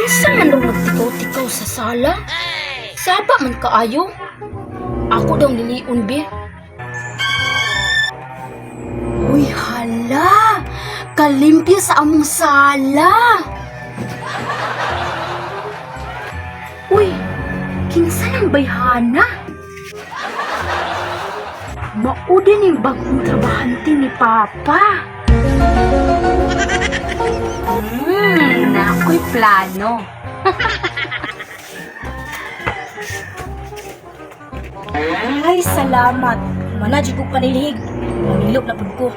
Kinsa man raw nagtikaw-tikaw sa sala? Saba man kaayo. Ako daw niliun be. Uy, hala! Kalimpyo sa among sala! Uy, kinsa nang bayhana? Mao din yung bagong trabahante ni Papa. Nako'y plano. Ay, salamat. Mana jud ko panilhig. Mamilok na pud ko.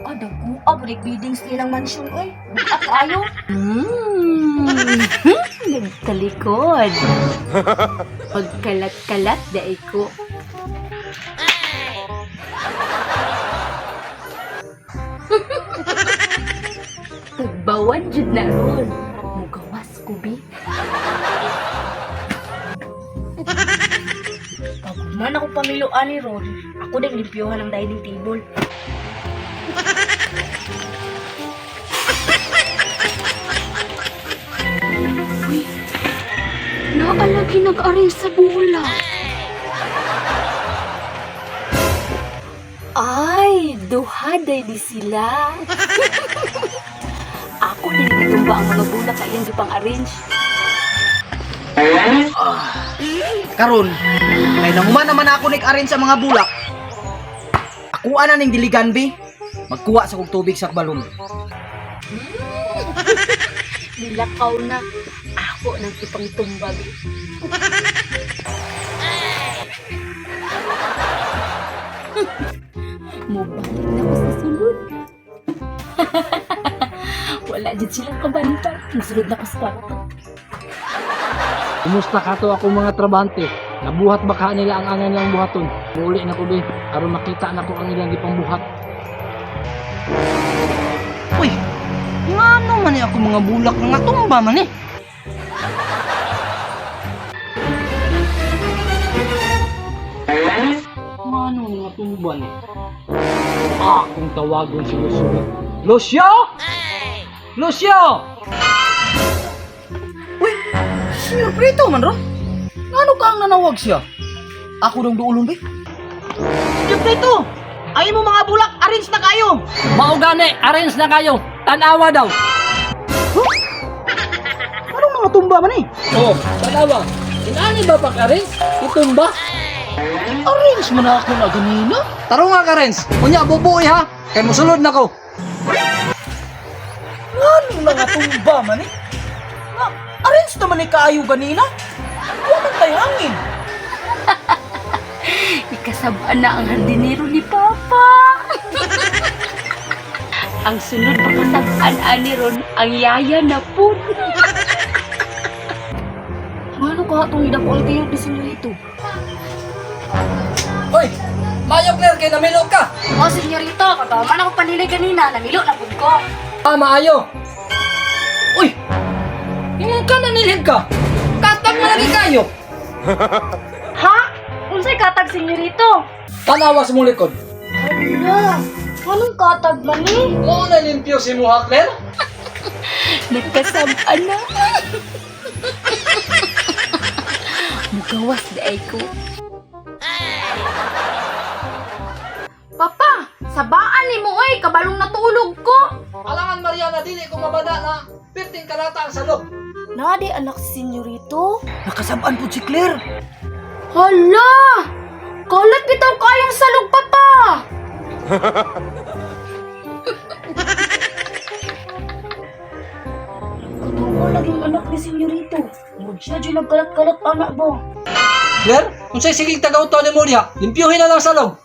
Ah, dagko break biddings nilang mansion oy. Buak kaayo. Nagtalikod. Pagkalat-kalat dai ko. Tagbawan jud na ron. Mugawas ko bi. Pag man ako pamilo ani ron, ako ding limpyohan ang dining table. Uy, naalagi nag-arrange sa bola. Ay, duha day di sila. Ako din gitumba ang mga bulak sa iyang gipang arrange. Karon, kay nanguman naman ako nig-arrange sa mga bulak. Akuha na ning diligan bi. Magkuha sa kog tubig sa balon. Nilakaw na. Ako nang ipangtumba. Bi. Mubalik na ko sa sulod. Wala dyan silang kabantay. Musulod na ko sa kwarto. Kumusta ka to ako mga trabahante? Nabuhat ba ka nila ang angan nilang buhaton? Muuli na ko be, aron makita na ko ang ilang gipangbuhat. Uy, ngano man ni ako mga bulak nga tumba man eh. Mano nga tumba ni? Akong tawagon si Lucio. Lucio! Lucio! Uy, Sir Prito man ron. Ngano ka ang nanawag siya? Ako dong duulon bi. Sir Prito, ay mo mga bulak, arrange na kayo. Mao gani, arrange na kayo. Tanawa daw. Anong mga tumba man eh? Oh, tanawa. Inani ba pag-arrange? Itumba? Arrange man ako na ganina. Tarong nga ka, Renz. Unya, bubuoy ha. Kay musulod na ko. Ngano na nga tumba man eh? Nga, arrange naman eh kaayo ganina. Wa man tay hangin. Ikasabaan na ang hardinero ni Papa. Ang sunod pakasabaan ani ron, ang yaya na po. Ngano ka atong idako ang kayo ni senyorito? Hoy, Mayo Claire, kay namilo ka. Oh, senyorito, pagkaman ako panilay kanina, namilo na pud ko. Ah, maayo. Uy! Ingon ka nanilhig ka. Katag mo lagi kayo. Ha? Unsay katag senyorito? Tanawa sa mong likod. Hala, anong katag man ni? Mo na limpyo si Muha, Claire? Nagkasabaan na. Mugawas na ko. Papa, sabaan ni mo oy, kabalong natulog ko. Alangan Mariana, dili ko mabada na 15 kalata ang salog. Nadi anak si senyorito. Nakasabaan po si Claire. Hala! Kalat bitaw kayong salog, Papa! Katuwa lagi ang anak ni senyorito. Murag siya dyan nagkalat-kalat anak ba? Claire, kung sa'y sigig tagaw ni mo diha, limpyuhin na lang salog.